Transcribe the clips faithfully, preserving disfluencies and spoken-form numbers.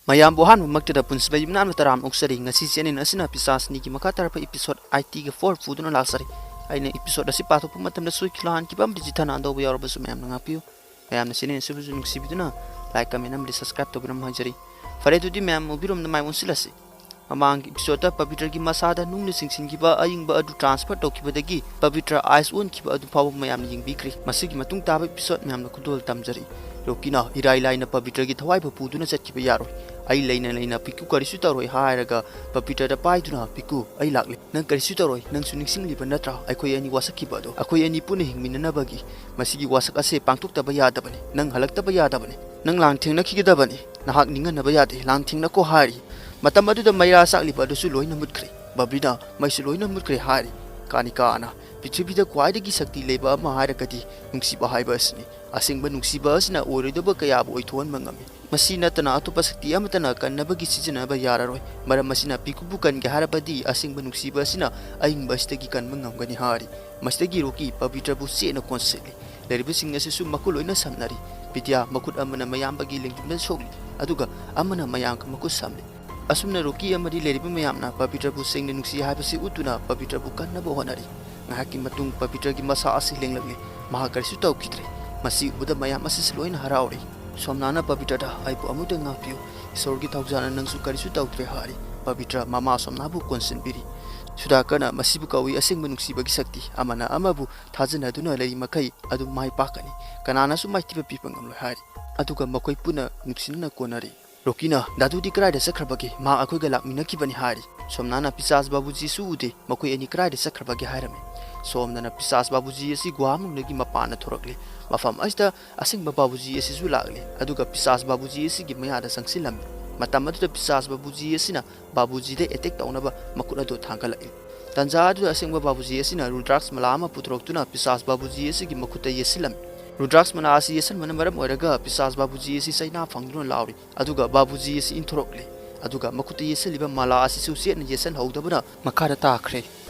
ꯃꯌꯥꯝꯕꯨ ꯑꯍꯥꯟꯕꯃꯛꯇꯗ ꯄꯨꯟꯁꯤꯕ ꯌꯨꯝꯅꯥꯝꯅ ꯇꯔꯥꯝꯅ ꯑꯣꯛꯆꯔꯤ꯫ ꯉꯁꯤ channel ꯑꯁꯤꯅ ꯄꯤꯁꯥꯁꯅꯤꯒꯤ ꯃꯈꯥ ꯇꯥꯔꯛꯄ episode eighty-four ꯄꯨꯗꯨꯅ ꯂꯥꯛꯆꯔꯤ꯫ ꯑꯩꯅ episode ꯑꯁꯤ ꯄꯥꯊꯣꯛꯄ ꯃꯇꯝꯗ ꯁꯣꯏꯈꯤꯂꯥꯟꯈꯤꯕ ꯑꯃꯗꯤ ꯆꯤꯊꯅ ꯇꯧꯕ ꯌꯥꯎꯔꯕꯁꯨ ꯃꯌꯥꯝꯅ ꯉꯥꯛꯄꯤꯌꯨ꯫ ꯃꯌꯥꯝꯅ channel ꯑꯁꯤꯕꯨꯁꯨ ꯅꯨꯡꯁꯤꯕꯤꯗꯨꯅ like, comment ꯑꯃꯗꯤ subscribe ꯇꯧꯕꯤꯔꯝꯃꯨ ꯍꯥꯏꯖꯔꯤ꯫ ꯐꯔꯦ, ꯑꯗꯨꯗꯤ ꯃꯌꯥꯝ ꯎꯕꯤꯔꯣꯝꯗ ꯃꯥꯏ ꯑꯣꯟꯁꯤꯜꯂꯁꯤ꯫ ꯃꯃꯥꯡꯒꯤ episodeꯇ ꯄꯕꯤꯇ꯭ꯔꯒꯤ ꯃꯁꯥꯗ ꯅꯨꯡꯅ ꯆꯤꯡꯁꯤꯟꯈꯤꯕ ꯑꯏꯪꯕ ꯑꯗꯨ transfer ꯇꯧꯈꯤꯕꯗꯒꯤ ꯄꯕꯤꯇ꯭ꯔ ice ꯑꯣꯟꯈꯤꯕ ꯑꯗꯨ ꯐꯥꯎꯕ ꯃꯌꯥꯝꯅ ꯌꯦꯡꯕꯤꯈ꯭ꯔꯦ꯫ ꯃꯁꯤꯒꯤ ꯃꯇꯨꯡ ꯇꯥꯕ episode ꯃꯌꯥꯝꯅ ꯈꯨꯗꯣꯜ ꯇꯝꯖꯔꯤ꯫ ꯔꯣꯀꯤꯅ ꯏꯔꯥꯏ ꯂꯥꯏꯅ ꯄꯕꯤꯇ꯭ꯔꯒꯤ ꯊꯋꯥꯏꯕꯨ ꯄꯨꯗꯨꯅ ꯆꯠꯈꯤꯕ ꯌꯥꯔꯣꯏ꯫ ꯑꯩ ꯂꯩꯅ ꯂꯩꯅ ꯄꯤꯀꯨ ꯀꯔꯤꯁꯨ ꯇꯧꯔꯣꯏ ꯍꯥꯏꯔꯒ ꯄꯕꯤꯇ꯭ꯔꯗ ꯄꯥꯏꯗꯨꯅ, "ꯄꯤꯀꯨ, ꯑꯩ ꯂꯥꯛꯂꯦ꯫ ꯅꯪ ꯀꯔꯤꯁꯨ ꯇꯧꯔꯣꯏ꯫ ꯅꯪꯁꯨ ꯅꯤꯡꯁꯤꯡꯂꯤꯕ ꯅꯠꯇ꯭ꯔꯥ ꯑꯩꯈꯣꯏ ꯑꯅꯤ ꯋꯥꯁꯛꯈꯤꯕ ꯑꯗꯣ? ꯑꯩꯈꯣꯏ ꯑꯅꯤ ꯄꯨꯟꯅ ꯍꯤꯡꯃꯤꯟꯅꯅꯕꯒꯤ꯫ ꯃꯁꯤꯒꯤ ꯋꯥꯁꯛ ꯑꯁꯦ ꯄꯥꯡꯊꯣꯛꯇꯕ ꯌꯥꯗꯕꯅꯤ꯫ ꯅꯪ ꯍꯜꯂꯛꯇꯕ ꯌꯥꯗꯕꯅꯤ꯫ ꯅꯪ ꯂꯥꯟꯊꯦꯡꯅꯈꯤꯒꯗꯕꯅꯤ꯫ ꯅꯍꯥꯛ ꯅꯤꯡꯍꯟꯅꯕ ꯌꯥꯗꯦ꯫ ꯂꯥꯟꯊꯦꯡꯅꯈꯣ" ꯍꯥꯏꯔꯤ꯫ ꯃꯇꯝ ꯑꯗꯨꯗ ꯃꯩꯔꯥ ꯆꯥꯛꯂꯤꯕ ꯑꯗꯨꯁꯨ ꯂꯣꯏꯅ ꯃꯨꯠꯈ꯭ꯔꯦ꯫ ꯕꯕ꯭ꯂꯤꯅ, "ꯃꯩꯁꯨ ꯂꯣꯏꯅ ꯃꯨꯠꯈ꯭ꯔꯦ" ꯍꯥꯏꯔꯤ꯫ ꯀꯥꯅꯤꯀꯥꯅ, "ꯄ꯭ꯔꯤꯊꯤꯕꯤꯗ ꯈ꯭ꯋꯥꯏꯗꯒꯤ ꯁꯛꯇꯤ ꯂꯩꯕ ꯑꯃ ꯍꯥꯏꯔꯒꯗꯤ ꯅꯨꯡꯁꯤꯕ ꯍꯥꯏꯕ ꯑꯁꯤꯅꯤ꯫ ꯑꯁꯦꯡꯕ ꯅꯨꯡꯁꯤꯕ ꯑꯁꯤꯅ ꯑꯣꯏꯔꯣꯏꯗꯕ ꯀꯌꯥꯕꯨ ꯑꯣꯏꯊꯣꯛꯍꯟꯕ ꯉꯝꯃꯤ꯫ ꯃꯁꯤ ꯅꯠꯇꯅ ꯑꯇꯣꯞꯄ ꯁꯛꯇꯤ ꯑꯃꯠꯇꯅ ꯀꯟꯅꯕꯒꯤ ꯁꯤꯖꯤꯟꯅꯕ ꯌꯥꯔꯔꯣꯏ꯫ ꯃꯔꯝ ꯑꯁꯤꯅ ꯄꯤꯀꯨꯕꯨ ꯀꯟꯒꯦ ꯍꯥꯏꯔꯕꯗꯤ ꯑꯁꯦꯡꯕ ꯅꯨꯡꯁꯤꯕ ꯑꯁꯤꯅ ꯑꯏꯪꯕ ꯑꯁꯤꯗꯒꯤ ꯀꯟꯕ ꯉꯝꯒꯅꯤ" ꯍꯥꯏꯔꯤ꯫ ꯃꯁꯤꯗꯒꯤ ꯔꯣꯀꯤ ꯄꯕꯤꯇ꯭ꯔꯕꯨ ꯆꯦꯠꯅ ꯀꯣꯟꯁꯤꯜꯂꯤ꯫ ꯂꯩꯔꯤꯕꯁꯤꯡ ꯑꯁꯤꯁꯨ ꯃꯈꯨꯠ ꯂꯣꯏꯅ ꯁꯝꯅꯔꯤ꯫ ꯕꯤꯗ꯭ꯌꯥ ꯃꯈꯨꯠ ꯑꯃꯅ ꯃꯌꯥꯝꯕꯒꯤ ꯂꯦꯡꯖꯨꯝꯗ ꯁꯣꯛꯂꯤ, ꯑꯗꯨꯒ ꯑꯃꯅ ꯃꯌꯥꯝꯒ ꯃꯈꯨꯠ ꯁꯝꯂꯤ꯫ ꯑꯁꯨꯝꯅ ꯔꯣꯀꯤ ꯑꯃꯗꯤ ꯂꯩꯔꯤꯕ ꯃꯌꯥꯝꯅ ꯄꯕꯤꯇ꯭ꯔꯕꯨ ꯁꯦꯡꯅ ꯅꯨꯡꯁꯤ ꯍꯥꯏꯕꯁꯤ ꯎꯠꯇꯨꯅ ꯄꯕꯤꯇ꯭ꯔꯕꯨ ꯀꯟꯅꯕ ꯍꯣꯠꯅꯔꯤ꯫ ꯉꯥꯏꯍꯥꯛꯀꯤ ꯃꯇꯨꯡ ꯄꯕꯤꯇ꯭ꯔꯒꯤ ꯃꯁꯥ ꯑꯁꯤ ꯂꯦꯡꯂꯛꯂꯤ꯫ ꯃꯍꯥꯛ ꯀꯔꯤꯁꯨ ꯇꯧꯈꯤꯗ꯭ꯔꯦ꯫ ꯃꯁꯤ ꯎꯕꯗ ꯃꯌꯥꯝ ꯑꯁꯤꯁꯨ ꯂꯣꯏꯅ ꯍꯔꯥꯎꯔꯤ꯫ ꯁꯣꯝꯅꯥꯅ ꯄꯕꯤꯇ꯭ꯔꯗ, "ꯑꯩꯕꯨ ꯑꯃꯨꯛꯇ ꯉꯥꯛꯄꯤꯌꯨ꯫ ꯏꯁꯣꯔꯒꯤ ꯊꯧꯖꯥꯜꯅ ꯅꯪꯁꯨ ꯀꯔꯤꯁꯨ ꯇꯧꯗ꯭ꯔꯦ" ꯍꯥꯏꯔꯤ꯫ ꯄꯕꯤꯇ꯭ꯔ ꯃꯃꯥ ꯁꯣꯝꯅꯥꯕꯨ ꯀꯣꯟꯁꯤꯟꯕꯤꯔꯤ꯫ ꯁꯨꯗꯥꯀꯔꯅ, "ꯃꯁꯤꯕꯨ ꯀꯧꯏ ꯑꯁꯦꯡꯕ ꯅꯨꯡꯁꯤꯕꯒꯤ ꯁꯛꯇꯤ꯫ ꯑꯃꯅ ꯑꯃꯕꯨ ꯊꯥꯖꯅꯗꯨꯅ ꯂꯩꯔꯤ ꯃꯈꯩ ꯑꯗꯨꯝ ꯃꯥꯏ ꯄꯥꯛꯀꯅꯤ꯫ ꯀꯅꯥꯅꯁꯨ ꯃꯥꯏꯊꯤꯕ ꯄꯤꯕ ꯉꯝꯂꯣꯏ" ꯍꯥꯏꯔꯤ꯫ ꯑꯗꯨꯒ ꯃꯈꯣꯏ ꯄꯨꯟꯅ ꯅꯨꯡꯁꯤꯅꯅ ꯀꯣꯟꯅꯔꯤ꯫ ꯔꯣꯀꯤꯅ, "ꯗꯥꯗꯨꯗꯤ ꯀꯗꯥꯏꯗ ꯆꯠꯈ꯭ꯔꯕꯒꯦ? ꯃꯍꯥꯛ ꯑꯩꯈꯣꯏꯒ ꯂꯥꯛꯃꯤꯟꯅꯈꯤꯕꯅꯤ" ꯍꯥꯏꯔꯤ꯫ ꯁꯣꯝꯅꯥꯅ, "ꯄꯤꯁꯥꯁ ꯕꯥꯕꯨꯖꯤꯁꯨ ꯎꯗꯦ꯫ ꯃꯈꯣꯏ ꯑꯅꯤ ꯀꯗꯥꯏꯗ ꯆꯠꯈ꯭ꯔꯕꯒꯦ?" ꯍꯥꯏꯔꯝꯃꯤ꯫ ꯁꯣꯝꯅꯥꯅ, "ꯄꯤꯁꯥꯁ ꯕꯥꯕꯨꯖꯤ ꯑꯁꯤ ꯒꯨꯍꯥ ꯃꯅꯨꯡꯗꯒꯤ ꯃꯄꯥꯟꯗ ꯊꯣꯔꯛꯂꯦ꯫ ꯃꯐꯝ ꯑꯁꯤꯗ ꯑꯁꯦꯡꯕ ꯕꯥꯕꯨꯖꯤ ꯑꯁꯤꯁꯨ ꯂꯥꯛꯂꯦ꯫ ꯑꯗꯨꯒ ꯄꯤꯁꯥꯁ ꯕꯥꯕꯨꯖꯤ ꯑꯁꯤꯒꯤ ꯃꯌꯥꯗ ꯆꯪꯁꯤꯜꯂꯝꯃꯤ꯫ ꯃꯇꯝ ꯑꯗꯨꯗ ꯄꯤꯁꯥꯁ ꯕꯥꯕꯨꯖꯤ ꯑꯁꯤꯅ ꯕꯥꯕꯨꯖꯤꯗ attack ꯇꯧꯅꯕ ꯃꯈꯨꯠ ꯑꯗꯨ ꯊꯥꯡꯒꯠꯂꯛꯏ꯫ ꯇꯟꯖꯥ ꯑꯗꯨꯗ ꯑꯁꯦꯡꯕ ꯕꯥꯕꯨꯖꯤ ꯑꯁꯤꯅ ꯔꯨꯗ꯭ꯔꯥꯛꯁ ꯃꯂꯥ ꯑꯃ ꯄꯨꯊꯣꯔꯛꯇꯨꯅ ꯄꯤꯁꯥꯁ ꯕꯥꯕꯨꯖꯤ ꯑꯁꯤꯒꯤ ꯃꯈꯨꯠꯇ ꯌꯦꯠꯁꯤꯜꯂꯝꯃꯤ꯫ ꯔꯨꯗ꯭ꯔꯥꯛꯁ ꯃꯂꯥ ꯑꯁꯤ ꯌꯦꯠꯁꯟꯕꯅ ꯃꯔꯝ ꯑꯣꯏꯔꯒ ꯄꯤꯁꯥꯁ ꯕꯥꯕꯨꯖꯤ ꯑꯁꯤ ꯆꯩꯅꯥ ꯐꯪꯗꯨꯅ ꯂꯥꯎꯔꯤ꯫ ꯑꯗꯨꯒ ꯕꯥꯕꯨꯖꯤ ꯑꯁꯤ ꯏꯟꯊꯣꯔꯛꯂꯦ꯫ ꯑꯗꯨꯒ ꯃꯈꯨꯠꯇ ꯌꯦꯠꯁꯤꯜꯂꯤꯕ ꯃꯥꯂꯥ ꯑꯁꯤꯁꯨ ꯆꯦꯠꯅ ꯌꯦꯠꯁꯤꯜꯍꯧꯗꯕꯅ ꯃꯈꯥꯗ ꯇꯥꯈ꯭ꯔꯦ꯫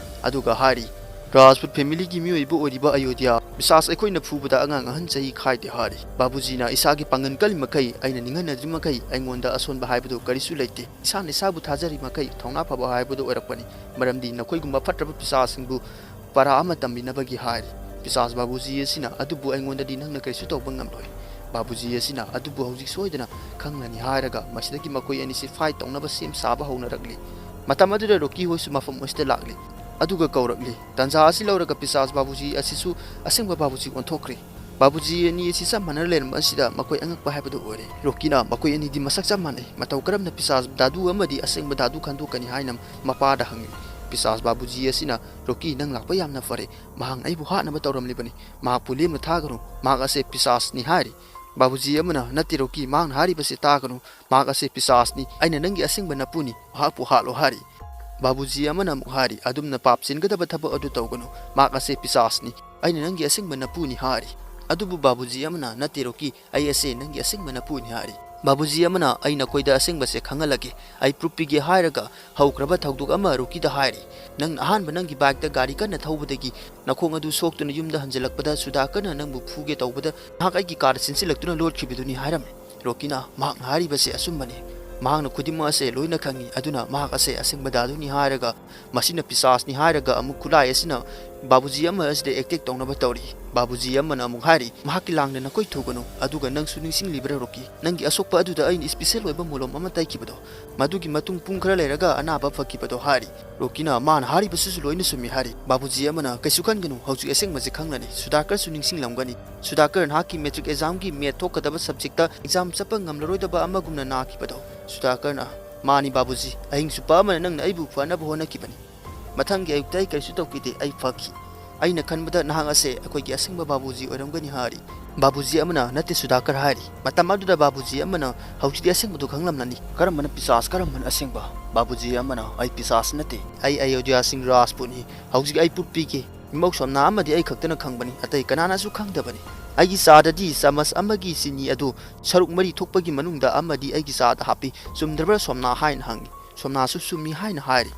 ꯑꯗꯨꯒ ꯍꯥꯏꯔꯤ, ꯔꯥꯖꯄꯨꯠ ꯐꯦꯃꯤꯂꯤꯒꯤ ꯃꯤꯑꯣꯏꯕ ꯑꯣꯏꯔꯤꯕ ꯑꯌꯣꯙ꯭ꯌꯥ, ꯄꯤꯁꯥꯁ ꯑꯩꯈꯣꯏꯅ ꯐꯨꯕꯗ ꯑꯉꯥꯡ ꯑꯍꯟ ꯆꯍꯤ ꯈꯥꯏꯗꯦ ꯍꯥꯏꯔꯤ꯫ ꯕꯥꯕꯨꯖꯤꯅ ꯏꯁꯥꯒꯤ ꯄꯥꯡꯒꯜ ꯀꯜꯂꯤ ꯃꯈꯩ, ꯑꯩꯅ ꯅꯤꯡꯍꯟꯅꯗ꯭ꯔꯤ ꯃꯈꯩ ꯑꯩꯉꯣꯟꯗ ꯑꯁꯣꯟꯕ ꯍꯥꯏꯕꯗꯨ ꯀꯔꯤꯁꯨ ꯂꯩꯇꯦ꯫ ꯏꯁꯥꯅ ꯏꯁꯥꯕꯨ ꯊꯥꯖꯔꯤ ꯃꯈꯩ ꯊꯧꯅꯥ ꯐꯕ ꯍꯥꯏꯕꯗꯨ ꯑꯣꯏꯔꯛꯄꯅꯤ, ꯃꯔꯝꯗꯤ ꯅꯈꯣꯏꯒꯨꯝꯕ ꯐꯠꯇ꯭ꯔꯕ ꯄꯤꯁꯥꯁꯤꯡꯕꯨ ꯄꯔꯥ ꯑꯃ ꯇꯝꯕꯤꯅꯕꯒꯤ ꯍꯥꯏꯔꯤ꯫ ꯄꯤꯁꯥꯁ ꯕꯥꯕꯨꯖꯤ ꯑꯁꯤꯅ, "ꯑꯗꯨꯕꯨ ꯑꯩꯉꯣꯟꯗꯗꯤ ꯅꯪꯅ ꯀꯔꯤꯁꯨ ꯇꯧꯕ ꯉꯝꯂꯣꯏ"꯫ ꯕꯥꯕꯨꯖꯤ ꯑꯁꯤꯅ, "ꯑꯗꯨꯕꯨ ꯍꯧꯖꯤꯛ ꯁꯣꯏꯗꯅ ꯈꯪꯂꯅꯤ" ꯍꯥꯏꯔꯒ ꯃꯁꯤꯗꯒꯤ ꯃꯈꯣꯏ ꯑꯅꯤꯁꯤ ꯐꯥꯏꯠ ꯇꯧꯅꯕ ꯁꯦꯝ ꯁꯥꯕ ꯍꯧꯅꯔꯛꯂꯤ꯫ ꯃꯇꯝ ꯑꯗꯨꯗ ꯔꯣꯀꯤ ꯍꯣꯏꯁꯨ ꯃꯐꯝ ꯑꯁꯤꯗ ꯂꯥꯛꯂꯤ꯫ ꯑꯗꯨꯒ ꯀꯧꯔꯛꯂꯤ꯫ ꯇꯥꯟꯖꯥ ꯑꯁꯤ ꯂꯧꯔꯒ ꯄꯤꯁꯥꯁ ꯕꯥꯕꯨꯖꯤ ꯑꯁꯤꯁꯨ ꯑꯁꯦꯡꯕ ꯕꯥꯕꯨꯖꯤ ꯑꯣꯟꯊꯣꯛꯈ꯭ꯔꯤ꯫ ꯕꯥꯕꯨꯖꯤ ꯑꯅꯤ ꯑꯁꯤ ꯆꯞ ꯃꯥꯟꯅꯅ ꯂꯩꯔꯝꯕ ꯑꯁꯤꯗ ꯃꯈꯣꯏ ꯑꯉꯛꯄ ꯍꯥꯏꯕꯗꯨ ꯑꯣꯏꯔꯦ꯫ ꯔꯣꯀꯤꯅ, "ꯃꯈꯣꯏ ꯑꯅꯤꯗꯤ ꯃꯁꯛ ꯆꯞ ꯃꯥꯟꯅꯩ꯫ ꯃꯇꯧ ꯀꯔꯝꯅ ꯄꯤꯁꯥꯁ ꯗꯥꯗꯨ ꯑꯃꯗꯤ ꯑꯁꯦꯡꯕ ꯗꯥꯗꯨ ꯈꯟꯗꯣꯛꯀꯅꯤ?" ꯍꯥꯏꯅ ꯃꯄꯥꯗ ꯍꯪꯉꯤ꯫ ꯄꯤꯁꯥꯁ ꯕꯥꯕꯨꯖꯤ ꯑꯁꯤꯅ, "ꯔꯣꯀꯤ, ꯅꯪ ꯂꯥꯛꯄ ꯌꯥꯝꯅ ꯐꯔꯦ꯫ ꯃꯍꯥꯛꯅ ꯑꯩꯕꯨ ꯍꯥꯠꯅꯕ ꯇꯧꯔꯝꯂꯤꯕꯅꯤ꯫ ꯃꯍꯥꯛꯄꯨ ꯂꯦꯝꯅ ꯊꯥꯒꯅꯨ꯫ ꯃꯍꯥꯛ ꯑꯁꯦ ꯄꯤꯁꯥꯁꯅꯤ" ꯍꯥꯏꯔꯤ꯫ ꯕꯥꯕꯨꯖꯤ ꯑꯃꯅ, "ꯅꯠꯇꯦ ꯔꯣꯀꯤ, ꯃꯍꯥꯛꯅ ꯍꯥꯏꯔꯤꯕꯁꯤ ꯇꯥꯒꯅꯨ꯫ ꯃꯍꯥꯛ ꯑꯁꯦ ꯄꯤꯁꯥꯁꯅꯤ꯫ ꯑꯩꯅ ꯅꯪꯒꯤ ꯑꯁꯦꯡꯕ ꯅꯄꯨꯅꯤ꯫ ꯃꯍꯥꯛꯄꯨ ꯍꯥꯠꯂꯣ" ꯍꯥꯏꯔꯤ꯫ ꯕꯥꯕꯨꯖꯤ ꯑꯃꯅ ꯑꯃꯨꯛ ꯍꯥꯏꯔꯤ, "ꯑꯗꯨꯝꯅ ꯄꯥꯞ ꯆꯦꯟꯒꯗꯕ ꯊꯕꯛ ꯑꯗꯨ ꯇꯧꯒꯅꯨ꯫ ꯃꯍꯥꯛ ꯑꯁꯦ ꯄꯤꯁꯥꯁꯅꯤ꯫ ꯑꯩꯅ ꯅꯪꯒꯤ ꯑꯁꯦꯡꯕ ꯅꯄꯨꯅꯤ" ꯍꯥꯏꯔꯤ꯫ ꯑꯗꯨꯕꯨ ꯕꯥꯕꯨꯖꯤ ꯑꯃꯅ, "ꯅꯠꯇꯦ ꯔꯣꯀꯤ, ꯑꯩ ꯑꯁꯦ ꯅꯪꯒꯤ ꯑꯁꯦꯡꯕ ꯅꯄꯨꯅꯤ" ꯍꯥꯏꯔꯤ꯫ ꯕꯥꯕꯨꯖꯤ ꯑꯃꯅ, "ꯑꯩ ꯅꯈꯣꯏꯗ ꯑꯁꯦꯡꯕꯁꯦ ꯈꯪꯍꯜꯂꯒꯦ꯫ ꯑꯩ ꯄ꯭ꯔꯨꯞ ꯄꯤꯒꯦ" ꯍꯥꯏꯔꯒ ꯍꯧꯈ꯭ꯔꯕ ꯊꯧꯗꯣꯛ ꯑꯃ ꯔꯣꯀꯤꯗ ꯍꯥꯏꯔꯤ꯫ "ꯅꯪꯅ ꯑꯍꯥꯟꯕ ꯅꯪꯒꯤ ꯕꯥꯏꯛꯇ ꯒꯥꯔꯤ ꯀꯟꯅ ꯊꯧꯕꯗꯒꯤ ꯅꯈꯣꯡ ꯑꯗꯨ ꯁꯣꯛꯇꯨꯅ ꯌꯨꯝꯗ ꯍꯟꯖꯤꯜꯂꯛꯄꯗ ꯁꯨꯗꯥꯀꯔꯅ ꯅꯪꯕꯨ ꯐꯨꯒꯦ ꯇꯧꯕꯗ ꯅꯍꯥꯛ ꯑꯩꯒꯤ ꯀꯥꯔꯗ ꯆꯦꯟꯁꯤꯜꯂꯛꯇꯨꯅ ꯂꯣꯠꯈꯤꯕꯗꯨꯅꯤ" ꯍꯥꯏꯔꯝꯃꯤ꯫ ꯔꯣꯀꯤꯅ, "ꯃꯍꯥꯛꯅ ꯍꯥꯏꯔꯤꯕꯁꯦ ꯑꯆꯨꯝꯕꯅꯤ꯫ ꯃꯍꯥꯛꯅ ꯈꯨꯗꯤꯡꯃꯛ ꯑꯁꯦ ꯂꯣꯏꯅ ꯈꯪꯏ꯫ ꯑꯗꯨꯅ ꯃꯍꯥꯛ ꯑꯁꯦ ꯑꯁꯦꯡꯕ ꯗꯥꯗꯨꯅꯤ" ꯍꯥꯏꯔꯒ, "ꯃꯁꯤꯅ ꯄꯤꯁꯥꯁꯅꯤ" ꯍꯥꯏꯔꯒ ꯑꯃꯨꯛ ꯈꯨꯠꯂꯥꯏ ꯑꯁꯤꯅ ꯕꯥꯕꯨꯖꯤ ꯑꯃ ꯑꯁꯤꯗ ꯑꯦꯇꯦꯛ ꯇꯧꯅꯕ ꯇꯧꯔꯤ꯫ ꯕꯥꯕꯨꯖꯤ ꯑꯃꯅ ꯑꯃꯨꯛ ꯍꯥꯏꯔꯤ, "ꯃꯍꯥꯛꯀꯤ ꯂꯥꯡꯗ ꯅꯈꯣꯏ ꯊꯨꯒꯅꯨ꯫ ꯑꯗꯨꯒ ꯅꯪꯁꯨ ꯅꯤꯡꯁꯤꯡꯂꯤꯕ꯭ꯔꯥ ꯔꯣꯀꯤ? ꯅꯪꯒꯤ ꯑꯁꯣꯛꯄ ꯑꯗꯨꯗ ꯑꯩꯅ ꯏꯁꯄꯤꯁꯦꯜ ꯑꯣꯏꯕ ꯃꯣꯂꯣꯝ ꯑꯃ ꯇꯩꯈꯤꯕꯗꯣ꯫ ꯃꯗꯨꯒꯤ ꯃꯇꯨꯡ ꯄꯨꯡ ꯈꯔ ꯂꯩꯔꯒ ꯑꯅꯥꯕ ꯐꯈꯤꯕꯗꯣ" ꯍꯥꯏꯔꯤ꯫ ꯔꯣꯀꯤꯅ, "ꯃꯥꯅ ꯍꯥꯏꯔꯤꯕꯁꯤꯁꯨ ꯂꯣꯏꯅ ꯆꯨꯝꯃꯤ" ꯍꯥꯏꯔꯤ꯫ ꯕꯥꯕꯨꯖꯤ ꯑꯃꯅ, "ꯀꯩꯁꯨ ꯈꯟꯒꯅꯨ, ꯍꯧꯖꯤꯛ ꯑꯁꯦꯡꯕꯁꯤ ꯈꯪꯂꯅꯤ꯫ ꯁꯨꯗꯥꯀꯔꯁꯨ ꯅꯤꯡꯁꯤꯡꯂꯝꯒꯅꯤ꯫ ꯁꯨꯗꯥꯀꯔ, ꯅꯍꯥꯛꯀꯤ ꯃꯦꯇ꯭ꯔꯤꯛ ꯑꯦꯛꯖꯥꯝꯒꯤ ꯃꯦꯠ ꯊꯣꯛꯀꯗꯕ ꯁꯕꯖꯦꯛꯇ ꯑꯦꯛꯖꯥꯝ ꯆꯠꯄ ꯉꯝꯂꯔꯣꯏꯗꯕ ꯑꯃꯒꯨꯝꯅ ꯅꯥꯈꯤꯕꯗꯣ"꯫ ꯁꯨꯗꯥꯀꯔꯅ, "ꯃꯥꯅꯤ ꯕꯥꯕꯨꯖꯤ, ꯑꯍꯤꯡ ꯆꯨꯞꯄ ꯑꯃꯅ ꯅꯪꯅ ꯑꯩꯕꯨ ꯐꯅꯕ ꯍꯣꯠꯅꯈꯤꯕꯅꯤ꯫ ꯃꯊꯪꯒꯤ ꯑꯌꯨꯛꯇ ꯑꯩ ꯀꯔꯤꯁꯨ ꯇꯧꯈꯤꯗꯦ, ꯑꯩ ꯐꯈꯤ꯫ ꯑꯩꯅ ꯈꯟꯕꯗ ꯅꯍꯥꯛ ꯑꯁꯦ ꯑꯩꯈꯣꯏꯒꯤ ꯑꯁꯦꯡꯕ ꯕꯥꯕꯨꯖꯤ ꯑꯣꯏꯔꯝꯒꯅꯤ" ꯍꯥꯏꯔꯤ꯫ ꯕꯥꯕꯨꯖꯤ ꯑꯃꯅ, "ꯅꯠꯇꯦ ꯁꯨꯗꯥꯀꯔ" ꯍꯥꯏꯔꯤ꯫ ꯃꯇꯝ ꯑꯗꯨꯗ ꯕꯥꯕꯨꯖꯤ ꯑꯃꯅ, "ꯍꯧꯖꯤꯛꯇꯤ ꯑꯁꯦꯡꯕꯗꯨ ꯈꯪꯂꯝꯂꯅꯤ꯫ ꯀꯔꯝꯕꯅ ꯄꯤꯁꯥꯁ, ꯀꯔꯝꯕꯅ ꯑꯁꯦꯡꯕ?" ꯕꯥꯕꯨꯖꯤ ꯑꯃꯅ, "ꯑꯩ ꯄꯤꯁꯥꯁ ꯅꯠꯇꯦ꯫ ꯑꯩ ꯑꯌꯣꯙ꯭ꯌꯥ ꯁꯤꯡ ꯔꯥꯖꯄꯨꯠꯅꯤ꯫ ꯍꯧꯖꯤꯛ ꯑꯩ ꯄ꯭ꯔꯨꯞ ꯄꯤꯒꯦ꯫ ꯏꯃꯧ ꯁꯣꯝꯅꯥ ꯑꯃꯗꯤ ꯑꯩ ꯈꯛꯇꯅ ꯈꯪꯕꯅꯤ, ꯑꯇꯩ ꯀꯅꯥꯅꯁꯨ ꯈꯪꯗꯕꯅꯤ꯫ ꯑꯩꯒꯤ ꯆꯥꯗꯗꯤ ꯆꯥꯃꯁ ꯑꯃꯒꯤ ꯆꯤꯅꯤ ꯑꯗꯨ ꯁꯔꯨꯛ ꯃꯔꯤ ꯊꯣꯛꯄꯒꯤ ꯃꯅꯨꯡꯗ ꯑꯃꯗꯤ ꯑꯩꯒꯤ ꯆꯥꯗ ꯍꯥꯞꯄꯤ꯫ ꯆꯨꯝꯗ꯭ꯔꯕ꯭ꯔꯥ ꯁꯣꯝꯅꯥ?" ꯍꯥꯏꯅ ꯍꯪꯉꯤ꯫ ꯁꯣꯝꯅꯥꯁꯨ ꯆꯨꯝꯃꯤ ꯍꯥꯏꯅ ꯍꯥꯏꯔꯤ꯫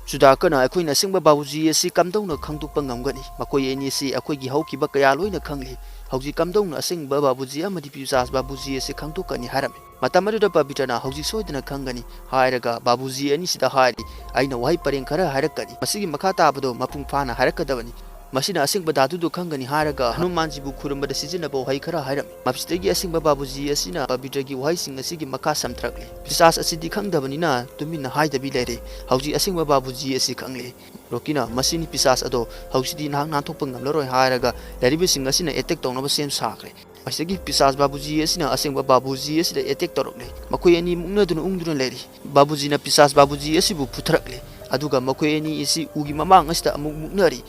ꯁꯨꯗꯥꯀꯔꯅ ꯑꯩꯈꯣꯏꯅ ꯑꯁꯦꯡꯕ ꯕꯥꯕꯨꯖꯤ ꯑꯁꯤ ꯀꯝꯗꯧꯅ ꯈꯪꯗꯣꯛꯄ ꯉꯝꯒꯅꯤ? ꯃꯈꯣꯏ ꯑꯅꯤ ꯑꯁꯤ ꯑꯩꯈꯣꯏꯒꯤ ꯍꯧꯈꯤꯕ ꯀꯌꯥ ꯂꯣꯏꯅ ꯈꯪꯂꯤ꯫ ꯍꯧꯖꯤꯛ ꯀꯝꯗꯧꯅ ꯑꯁꯦꯡꯕ ꯕꯥꯕꯨꯖꯤ ꯑꯃꯗꯤ ꯄꯤꯁꯥꯁ ꯕꯥꯕꯨꯖꯤ ꯑꯁꯤ ꯈꯪꯗꯣꯛꯀꯅꯤ ꯍꯥꯏꯔꯝꯃꯤ꯫ ꯃꯇꯝ ꯑꯗꯨꯗ ꯄꯕꯤꯇ꯭ꯔꯅ ꯍꯧꯖꯤꯛ ꯁꯣꯏꯗꯅ ꯈꯪꯒꯅꯤ ꯍꯥꯏꯔꯒ ꯕꯥꯕꯨꯖꯤ ꯑꯅꯤꯁꯤꯗ ꯍꯥꯏꯔꯤ, ꯑꯩꯅ ꯋꯥꯍꯩ ꯄꯔꯦꯡ ꯈꯔ ꯍꯥꯏꯔꯛꯀꯅꯤ, ꯃꯁꯤꯒꯤ ꯃꯈꯥ ꯇꯥꯕꯗꯣ ꯃꯄꯨꯡ ꯐꯥꯅ ꯍꯥꯏꯔꯛꯀꯗꯕꯅꯤ꯫ ꯃꯁꯤꯅ ꯑꯁꯦꯡꯕ ꯗꯥꯗꯨꯗꯣ ꯈꯪꯒꯅꯤ ꯍꯥꯏꯔꯒ ꯍꯅꯨꯃꯥꯟꯖꯤꯕꯨ ꯈꯨꯔꯨꯝꯕꯗ ꯁꯤꯖꯤꯟꯅꯕ ꯋꯥꯍꯩ ꯈꯔ ꯍꯥꯏꯔꯝꯃꯤ꯫ ꯃꯁꯤꯗꯒꯤ ꯑꯁꯦꯡꯕ ꯕꯥꯕꯨꯖꯤ ꯑꯁꯤꯅ ꯄꯕꯤꯇ꯭ꯔꯒꯤ ꯋꯥꯍꯩꯁꯤꯡ ꯑꯁꯤꯒꯤ ꯃꯈꯥ ꯁꯝꯊꯔꯛꯂꯤ꯫ ꯄꯤꯁꯥꯁ ꯑꯁꯤꯗꯤ ꯈꯪꯗꯕꯅꯤꯅ ꯇꯨꯃꯤꯟꯅ ꯍꯥꯏꯗꯕꯤ ꯂꯩꯔꯦ꯫ ꯍꯧꯖꯤꯛ ꯑꯁꯦꯡꯕ ꯕꯥꯕꯨꯖꯤ ꯑꯁꯤ ꯈꯪꯂꯦ꯫ ꯔꯣꯀꯤꯅ ꯃꯁꯤꯅꯤ ꯄꯤꯁꯥꯁ ꯑꯗꯣ, ꯍꯧꯖꯤꯛꯇꯤ ꯅꯍꯥꯛ ꯅꯥꯟꯊꯣꯛꯄ ꯉꯝꯂꯔꯣꯏ ꯍꯥꯏꯔꯒ ꯂꯩꯔꯤꯕꯁꯤꯡ ꯑꯁꯤꯅ ꯑꯦꯇꯦꯛ ꯇꯧꯅꯕ ꯁꯦꯝ ꯁꯥꯈ꯭ꯔꯦ꯫ ꯃꯁꯤꯗꯒꯤ ꯄꯤꯁꯥꯁ ꯕꯥꯕꯨꯖꯤ ꯑꯁꯤꯅ ꯑꯁꯦꯡꯕ ꯕꯥꯕꯨꯖꯤ ꯑꯁꯤꯗ ꯑꯦꯇꯦꯛ ꯇꯧꯔꯛꯂꯦ꯫ ꯃꯈꯣꯏ ꯑꯅꯤ ꯃꯨꯛꯅꯗꯨꯅ ꯎꯪꯗꯨꯅ ꯂꯩꯔꯤ꯫ ꯕꯥꯕꯨꯖꯤꯅ ꯄꯤꯁꯥꯁ ꯕꯥꯕꯨꯖꯤ ꯑꯁꯤꯕꯨ ꯐꯨꯊꯔꯛꯂꯦ꯫ ꯑꯗꯨꯒ ꯃꯈꯣꯏ ꯑꯅꯤ ꯑꯁꯤ ꯎꯒꯤ ꯃꯃꯥꯡ ꯑꯁꯤꯗ ꯑꯃꯨꯛ ꯃꯨꯛꯅꯔꯤ꯫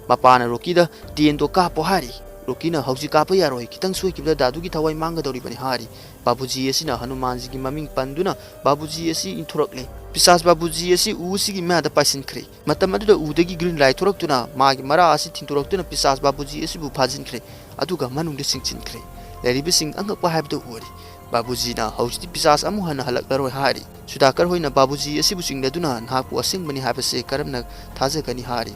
ꯃꯄꯥꯅ ꯔꯣꯀꯤꯗ ꯇꯦꯟꯗꯣ ꯀꯥꯞꯄꯣ ꯍꯥꯏꯔꯤ꯫ ꯔꯣꯀꯤꯅ ꯍꯧꯖꯤꯛ ꯀꯥꯞꯄ ꯌꯥꯔꯣꯏ, ꯈꯤꯇꯪ ꯁꯣꯏꯈꯤꯕꯗ ꯗꯥꯗꯨꯒꯤ ꯊꯋꯥꯏ ꯃꯥꯡꯒꯗꯧꯔꯤꯕꯅꯤ ꯍꯥꯏꯔꯤ꯫ ꯕꯥꯕꯨꯖꯤ ꯑꯁꯤꯅ ꯍꯅꯨꯃꯥꯟꯖꯤꯒꯤ ꯃꯃꯤꯡ ꯄꯟꯗꯨꯅ ꯕꯥꯕꯨꯖꯤ ꯑꯁꯤ ꯏꯟꯊꯣꯔꯛꯂꯦ꯫ ꯄꯤꯁꯥꯁ ꯕꯥꯕꯨꯖꯤ ꯑꯁꯤ ꯎ ꯑꯁꯤꯒꯤ ꯃꯌꯥꯗ ꯄꯥꯏꯁꯤꯟꯈ꯭ꯔꯦ꯫ ꯃꯇꯝ ꯑꯗꯨꯗ ꯎꯗꯒꯤ ꯒ꯭ꯔꯤꯟ ꯂꯥꯏꯠ ꯊꯣꯔꯛꯇꯨꯅ ꯃꯥꯒꯤ ꯃꯔꯥ ꯑꯁꯤ ꯊꯤꯟꯗꯣꯔꯛꯇꯨꯅ ꯄꯤꯁꯥꯁ ꯕꯥꯕꯨꯖꯤ ꯑꯁꯤꯕꯨ ꯐꯥꯖꯤꯟꯈ꯭ꯔꯦ꯫ ꯑꯗꯨꯒ ꯃꯅꯨꯡꯗ ꯆꯤꯡꯁꯤꯟꯈ꯭ꯔꯦ꯫ ꯂꯩꯔꯤꯕꯁꯤꯡ ꯑꯉꯛꯄ ꯍꯥꯏꯕꯗꯨ ꯑꯣꯏꯔꯤ꯫ ꯕꯥꯕꯨꯖꯤꯅ ꯍꯧꯖꯤꯛꯇꯤ ꯄꯤꯁꯥꯁ ꯑꯃꯨꯛ ꯍꯟꯅ ꯍꯜꯂꯛꯂꯔꯣꯏ ꯍꯥꯏꯔꯤ꯫ ꯁꯨꯗꯥꯀꯔ ꯍꯣꯏꯅ ꯕꯥꯕꯨꯖꯤ ꯑꯁꯤꯕꯨ ꯆꯤꯡꯅꯗꯨꯅ ꯅꯍꯥꯛꯄꯨ ꯑꯁꯦꯡꯕꯅꯤ ꯍꯥꯏꯕꯁꯦ ꯀꯔꯝꯅ ꯊꯥꯖꯒꯅꯤ ꯍꯥꯏꯔꯤ꯫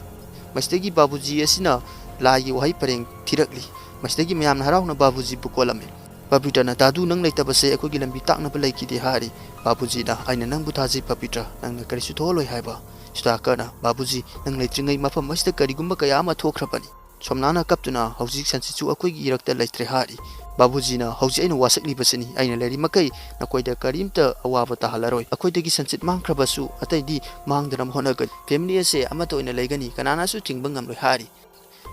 ꯃꯁꯤꯗꯒꯤ ꯕꯥꯕꯨꯖꯤ ꯑꯁꯤꯅ ꯂꯥꯏꯒꯤ ꯋꯥꯍꯩ ꯄꯔꯦꯡ ꯊꯤꯔꯛꯂꯤ꯫ ꯃꯁꯤꯗꯒꯤ ꯃꯌꯥꯝꯅ ꯍꯔꯥꯎꯅ ꯕꯥꯕꯨꯖꯤꯕꯨ ꯀꯣꯜꯂꯝꯃꯤ꯫ ꯄꯕꯤꯇ꯭ꯔꯅ ꯗꯥꯗꯨ ꯅꯪ ꯂꯩꯇꯕꯁꯦ ꯑꯩꯈꯣꯏꯒꯤ ꯂꯝꯕꯤ ꯇꯥꯛꯅꯕ ꯂꯩꯈꯤꯗꯦ ꯍꯥꯏꯔꯤ꯫ ꯕꯥꯕꯨꯖꯤꯅ ꯑꯩꯅ ꯅꯪꯕꯨ ꯊꯥꯖꯩ ꯄꯕꯤꯇ꯭ꯔ, ꯅꯪꯅ ꯀꯔꯤꯁꯨ ꯊꯣꯛꯍꯜꯂꯣꯏ ꯍꯥꯏꯕ꯫ ꯁꯨꯗꯥꯀꯔꯅ ꯕꯥꯕꯨꯖꯤ ꯅꯪ ꯂꯩꯇ꯭ꯔꯤꯉꯩ ꯃꯐꯝ ꯑꯁꯤꯗ ꯀꯔꯤꯒꯨꯝꯕ ꯀꯌꯥ ꯑꯃ ꯊꯣꯛꯈ꯭ꯔꯕꯅꯤ꯫ ꯁꯣꯝꯅꯥꯅ ꯀꯞꯇꯨꯅ ꯍꯧꯖꯤꯛ ꯁꯟꯆꯤꯠꯁꯨ ꯑꯩꯈꯣꯏꯒꯤ ꯏꯔꯛꯇ ꯂꯩꯇ꯭ꯔꯦ ꯍꯥꯏꯔꯤ꯫ ꯕꯥꯕꯨꯖꯤꯅ ꯍꯧꯖꯤꯛ ꯑꯩꯅ ꯋꯥꯁꯛꯂꯤꯕꯁꯤꯅꯤ, ꯑꯩꯅ ꯂꯩꯔꯤ ꯃꯈꯩ ꯅꯈꯣꯏꯗ ꯀꯔꯤꯝꯇ ꯑꯋꯥꯕ ꯇꯥꯍꯜꯂꯔꯣꯏ꯫ ꯑꯩꯈꯣꯏꯗꯒꯤ ꯁꯟꯆꯤꯠ ꯃꯥꯡꯈ꯭ꯔꯕꯁꯨ ꯑꯇꯩꯗꯤ ꯃꯥꯡꯗꯅꯕ ꯍꯣꯠꯅꯒꯅꯤ꯫ ꯐꯦꯃꯤꯂꯤ ꯑꯁꯦ ꯑꯃꯠꯇ ꯑꯣꯏꯅ ꯂꯩꯒꯅꯤ, ꯀꯅꯥꯅꯁꯨ ꯊꯤꯡꯕ ꯉꯝꯂꯣꯏ ꯍꯥꯏꯔꯤ꯫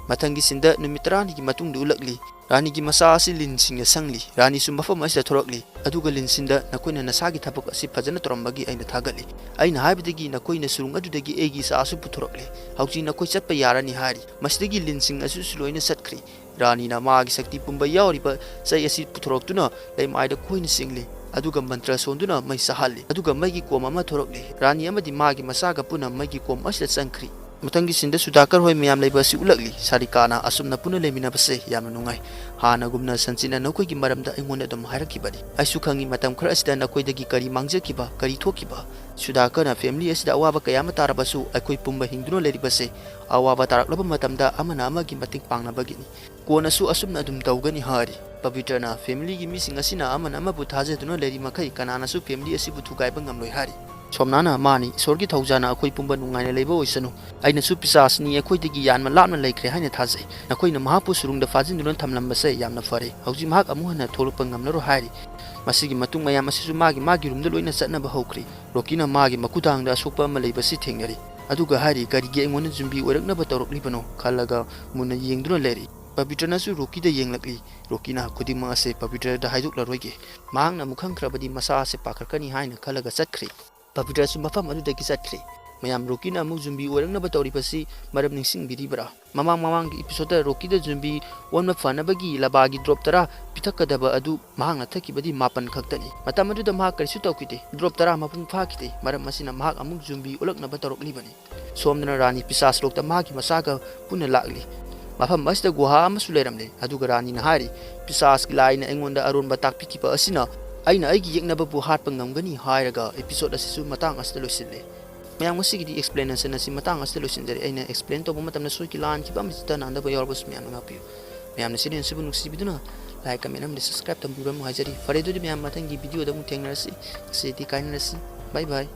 ꯃꯊꯪꯒꯤ ꯁꯤꯟꯗ ꯅꯨꯃꯤꯠ ꯇꯔꯥꯅꯤꯒꯤ ꯃꯇꯨꯡꯗ ꯎꯠꯂꯛꯂꯤ꯫ ꯔꯥꯅꯤꯒꯤ ꯃꯆꯥ ꯑꯁꯤ ꯂꯤꯟꯁꯤꯡꯅ ꯁꯪꯂꯤ꯫ ꯔꯥꯅꯤꯁꯨ ꯃꯐꯝ ꯑꯁꯤꯗ ꯊꯣꯔꯛꯂꯤ꯫ ꯑꯗꯨꯒ ꯂꯤꯟꯁꯤꯡꯗ ꯅꯈꯣꯏꯅ ꯅꯁꯥꯒꯤ ꯊꯕꯛ ꯑꯁꯤ ꯐꯖꯅ ꯇꯧꯔꯝꯕꯒꯤ ꯑꯩꯅ ꯊꯥꯒꯠꯂꯤ꯫ ꯑꯩꯅ ꯍꯥꯏꯕꯗꯒꯤ ꯅꯈꯣꯏꯅ ꯁꯨꯔꯨꯡ ꯑꯗꯨꯗꯒꯤ ꯑꯩꯒꯤ ꯏꯆꯥꯁꯨ ꯄꯨꯊꯣꯔꯛꯂꯦ꯫ ꯍꯧꯖꯤꯛ ꯅꯈꯣꯏ ꯆꯠꯄ ꯌꯥꯔꯅꯤ ꯍꯥꯏꯔꯤ꯫ ꯃꯁꯤꯗꯒꯤ ꯂꯤꯟꯁꯤꯡ ꯑꯁꯤꯁꯨ ꯂꯣꯏꯅ ꯆꯠꯈ꯭ꯔꯤ꯫ ꯔꯥꯅꯤꯅ ꯃꯥꯒꯤ ꯁꯛꯇꯤ ꯄꯨꯝꯕ ꯌꯥꯎꯔꯤꯕ ꯆꯩ ꯑꯁꯤ ꯄꯨꯊꯣꯔꯛꯇꯨꯅ ꯂꯩꯃꯥꯏꯗ ꯈꯣꯏꯅ ꯆꯤꯡꯂꯤ꯫ ꯑꯗꯨꯒ ꯃꯟꯇ꯭ꯔ ꯁꯣꯟꯗꯨꯅ ꯃꯩ ꯆꯥꯍꯜꯂꯤ꯫ ꯑꯗꯨꯒ ꯃꯩꯒꯤ ꯀꯣꯝ ꯑꯃ ꯊꯣꯔꯛꯂꯤ꯫ ꯔꯥꯅꯤ ꯑꯃꯗꯤ ꯃꯥꯒꯤ ꯃꯆꯥꯒ ꯄꯨꯟꯅ ꯃꯩꯒꯤ ꯀꯣꯝ ꯑꯁꯤꯗ ꯆꯪꯈ꯭ꯔꯤ꯫ ꯃꯊꯪꯒꯤ ꯁꯤꯟꯗ ꯁꯨꯗꯥꯀꯔ ꯍꯣꯏ ꯃꯌꯥꯝ ꯂꯩꯕ ꯑꯁꯤ ꯎꯠꯂꯛꯂꯤ꯫ ꯁꯥꯔꯤꯀꯥꯅ ꯑꯁꯨꯝꯅ ꯄꯨꯟꯅ ꯂꯩꯃꯤꯟꯅꯕꯁꯦ ꯌꯥꯝꯅ ꯅꯨꯡꯉꯥꯏ꯫ ꯍꯥꯟꯅꯒꯨꯝꯅ ꯁꯟꯆꯤꯠꯅ ꯅꯈꯣꯏꯒꯤ ꯃꯔꯝꯗ ꯑꯩꯉꯣꯟꯗ ꯑꯗꯨꯝ ꯍꯥꯏꯔꯛꯈꯤꯕꯅꯤ꯫ ꯑꯩꯁꯨ ꯈꯪꯉꯤ, ꯃꯇꯝ ꯈꯔ ꯑꯁꯤꯗ ꯅꯈꯣꯏꯗꯒꯤ ꯀꯔꯤ ꯃꯥꯡꯖꯈꯤꯕ, ꯀꯔꯤ ꯊꯣꯛꯈꯤꯕ꯫ ꯁꯨꯗꯥꯀꯔꯅ ꯐꯦꯃꯤꯂꯤ ꯑꯁꯤꯗ ꯑꯋꯥꯕ ꯀꯌꯥ ꯑꯃ ꯇꯥꯔꯕꯁꯨ ꯑꯩꯈꯣꯏ ꯄꯨꯝꯕ ꯍꯤꯡꯗꯨꯅ ꯂꯩꯔꯤꯕꯁꯦ ꯑꯋꯥꯕ ꯇꯥꯔꯛꯂꯕ ꯃꯇꯝꯗ ꯑꯃꯅ ꯑꯃꯒꯤ ꯃꯇꯦꯡ ꯄꯥꯡꯅꯕꯒꯤꯅꯤ꯫ ꯀꯣꯟꯅꯁꯨ ꯑꯁꯨꯝꯅ ꯑꯗꯨꯝ ꯇꯧꯒꯅꯤ ꯍꯥꯏꯔꯤ꯫ ꯄꯕꯤꯇ꯭ꯔꯅ ꯐꯦꯃꯤꯂꯤꯒꯤ ꯃꯤꯁꯤꯡ ꯑꯁꯤꯅ ꯑꯃꯅ ꯑꯃꯕꯨ ꯊꯥꯖꯗꯨꯅ ꯂꯩꯔꯤ ꯃꯈꯩ ꯀꯅꯥꯅꯁꯨ ꯐꯦꯃꯤꯂꯤ ꯑꯁꯤꯕꯨ ꯊꯨꯒꯥꯏꯕ ꯉꯝꯂꯣꯏ ꯍꯥꯏꯔꯤ꯫ ꯁꯣꯝꯅꯥꯅ ꯃꯥꯅꯤ, ꯏꯁꯣꯔꯒꯤ ꯊꯧꯖꯥꯅ ꯑꯩꯈꯣꯏ ꯄꯨꯝꯕ ꯅꯨꯡꯉꯥꯏꯅ ꯂꯩꯕ ꯑꯣꯏꯁꯅꯨ꯫ ꯑꯩꯅꯁꯨ ꯄꯤꯁꯥꯁꯅꯤ ꯑꯩꯈꯣꯏꯗꯒꯤ ꯌꯥꯝꯅ ꯂꯥꯞꯅ ꯂꯩꯈ꯭ꯔꯦ ꯍꯥꯏꯅ ꯊꯥꯖꯩ꯫ ꯅꯈꯣꯏꯅ ꯃꯍꯥꯛꯄꯨ ꯁꯨꯔꯨꯡꯗ ꯐꯥꯖꯤꯟꯗꯨꯅ ꯊꯝꯂꯝꯕꯁꯦ ꯌꯥꯝꯅ ꯐꯔꯦ꯫ ꯍꯧꯖꯤꯛ ꯃꯍꯥꯛ ꯑꯃꯨꯛ ꯍꯟꯅ ꯊꯣꯛꯂꯛꯄ ꯉꯝꯂꯔꯣꯏ ꯍꯥꯏꯔꯤ꯫ ꯃꯁꯤꯒꯤ ꯃꯇꯨꯡ ꯃꯌꯥꯝ ꯑꯁꯤꯁꯨ ꯃꯥꯒꯤ ꯃꯥꯒꯤ ꯔꯨꯝꯗ ꯂꯣꯏꯅ ꯆꯠꯅꯕ ꯍꯧꯈ꯭ꯔꯤ꯫ ꯔꯣꯀꯤꯅ ꯃꯥꯒꯤ ꯃꯈꯨꯗꯥꯡꯗ ꯑꯁꯣꯛꯄ ꯑꯃ ꯂꯩꯕꯁꯤ ꯊꯦꯡꯅꯔꯤ꯫ ꯑꯗꯨꯒ ꯍꯥꯏꯔꯤ, "ꯀꯔꯤꯒꯤ ꯑꯩꯉꯣꯟꯗ ꯖꯨꯝꯕꯤ ꯑꯣꯏꯔꯛꯅꯕ ꯇꯧꯔꯛꯂꯤꯕꯅꯣ?" ꯈꯜꯂꯒ ꯃꯨꯟꯅ ꯌꯦꯡꯗꯨꯅ ꯂꯩꯔꯤ꯫ ꯄꯕꯤꯇ꯭ꯔꯅꯁꯨ ꯔꯣꯀꯤꯗ ꯌꯦꯡꯂꯛꯂꯤ꯫ ꯔꯣꯀꯤꯅ ꯈꯨꯗꯤꯡꯃꯛ ꯑꯁꯦ ꯄꯕꯤꯇ꯭ꯔꯗ ꯍꯥꯏꯗꯣꯛꯂꯔꯣꯏꯒꯦ꯫ ꯃꯍꯥꯛꯅ ꯑꯃꯨꯛ ꯈꯪꯈ꯭ꯔꯕꯗꯤ ꯃꯁꯥ ꯑꯁꯦ ꯄꯥꯈꯠꯀꯅꯤ ꯍꯥꯏꯅ ꯈꯜꯂꯒ ꯆꯠꯈ꯭ꯔꯦ꯫ ꯄꯕꯤꯇ꯭ꯔꯁꯨ ꯃꯐꯝ ꯑꯗꯨꯗꯒꯤ ꯆꯠꯈ꯭ꯔꯦ꯫ ꯃꯌꯥꯝ, ꯔꯣꯀꯤꯅ ꯑꯃꯨꯛ ꯖꯨꯝꯕꯤ ꯑꯣꯏꯔꯛꯅꯕ ꯇꯧꯔꯤꯕꯁꯤ ꯃꯔꯝ ꯅꯤꯡꯁꯤꯡꯕꯤꯔꯤꯕ꯭ꯔꯥ? ꯃꯃꯥꯡ ꯃꯃꯥꯡꯒꯤ ꯏꯄꯤꯁꯣꯗꯇ ꯔꯣꯀꯤꯗ ꯖꯨꯝꯕꯤ ꯑꯣꯟꯕ ꯐꯅꯕꯒꯤ ꯂꯕꯥꯒꯤ ꯗ꯭ꯔꯣꯞ ꯇꯔꯥ ꯄꯤꯊꯛꯀꯗꯕ ꯑꯗꯨ ꯃꯍꯥꯛꯅ ꯊꯛꯈꯤꯕꯗꯤ ꯃꯥꯄꯟ ꯈꯛꯇꯅꯤ꯫ ꯃꯇꯝ ꯑꯗꯨꯗ ꯃꯍꯥꯛ ꯀꯔꯤꯁꯨ ꯇꯧꯈꯤꯗꯦ꯫ ꯗ꯭ꯔꯣꯞ ꯇꯔꯥ ꯃꯄꯨꯡ ꯐꯥꯈꯤꯗꯦ꯫ ꯃꯔꯝ ꯑꯁꯤꯅ ꯃꯍꯥꯛ ꯑꯃꯨꯛ ꯖꯨꯝꯕꯤ ꯑꯣꯜꯂꯛꯅꯕ ꯇꯧꯔꯛꯂꯤꯕꯅꯤ꯫ ꯁꯣꯝꯗꯅ ꯔꯥꯅꯤ ꯄꯤꯁꯥꯁ ꯂꯣꯛꯇ ꯃꯍꯥꯛꯀꯤ ꯃꯆꯥꯒ ꯄꯨꯟꯅ ꯂꯥꯛꯂꯤ꯫ ꯃꯐꯝ ꯑꯁꯤꯗ ꯒꯨꯍꯥ ꯑꯃꯁꯨ ꯂꯩꯔꯝꯂꯦ꯫ ꯑꯗꯨꯒ ꯔꯥꯅꯤꯅ ꯍꯥꯏꯔꯤ, "ꯄꯤꯁꯥꯁꯀꯤ ꯂꯥꯏꯅ ꯑꯩꯉꯣꯟꯗ ꯑꯔꯣꯟꯕ ꯇꯥꯛꯄꯤꯈꯤꯕ ꯑꯁꯤꯅ ꯑꯩꯅ ꯑꯩꯒꯤ ꯌꯦꯛꯅꯕꯕꯨ ꯍꯥꯠꯄ ꯉꯝꯒꯅꯤ" ꯍꯥꯏꯔꯒ ꯏꯄꯤꯁꯣꯗ ꯑꯁꯤꯁꯨ ꯃꯇꯥꯡ ꯑꯁꯤꯗ ꯂꯣꯏꯁꯤꯜꯂꯦ꯫ ꯃꯌꯥꯝ, ꯉꯁꯤꯒꯤꯗꯤ ꯑꯦꯛꯁꯄ꯭ꯂꯦꯅꯦꯁꯟ ꯑꯁꯤ ꯃꯇꯥꯡ ꯑꯁꯤꯗ ꯂꯣꯏꯁꯤꯟꯖꯔꯦ꯫ ꯑꯩꯅ ꯑꯦꯛꯁꯄ꯭ꯂꯦꯟ ꯇꯧꯕ ꯃꯇꯝꯗ ꯁꯣꯏꯈꯤ ꯂꯥꯟꯈꯤꯕ ꯑꯃꯁꯤꯇ ꯅꯥꯟꯗꯕ ꯌꯥꯎꯔꯕꯁꯨ ꯃꯌꯥꯝꯅ ꯉꯥꯛꯄꯤꯌꯨ꯫ ꯃꯌꯥꯝꯅ ꯆꯦꯅꯦꯜ ꯑꯁꯤꯕꯨ ꯅꯨꯡꯁꯤꯕꯤꯗꯨꯅ ꯂꯥꯏꯛ, ꯀꯃꯦꯟ ꯑꯃꯗꯤ ꯁꯕꯁꯀ꯭ꯔꯥꯏꯕ ꯇꯧꯕꯤꯔꯝꯃꯨ ꯍꯥꯏꯖꯔꯤ꯫ ꯐꯔꯦ, ꯑꯗꯨꯗꯤ ꯃꯌꯥꯝ, ꯃꯊꯪꯒꯤ ꯚꯤꯗꯤꯑꯣꯗ ꯑꯃꯨꯛ ꯊꯦꯡꯅꯔꯁꯤ꯫ ꯉꯁꯤꯗꯤ ꯀꯥꯏꯅꯔꯁꯤ꯫ ꯕꯥꯏ ꯕꯥꯏ꯫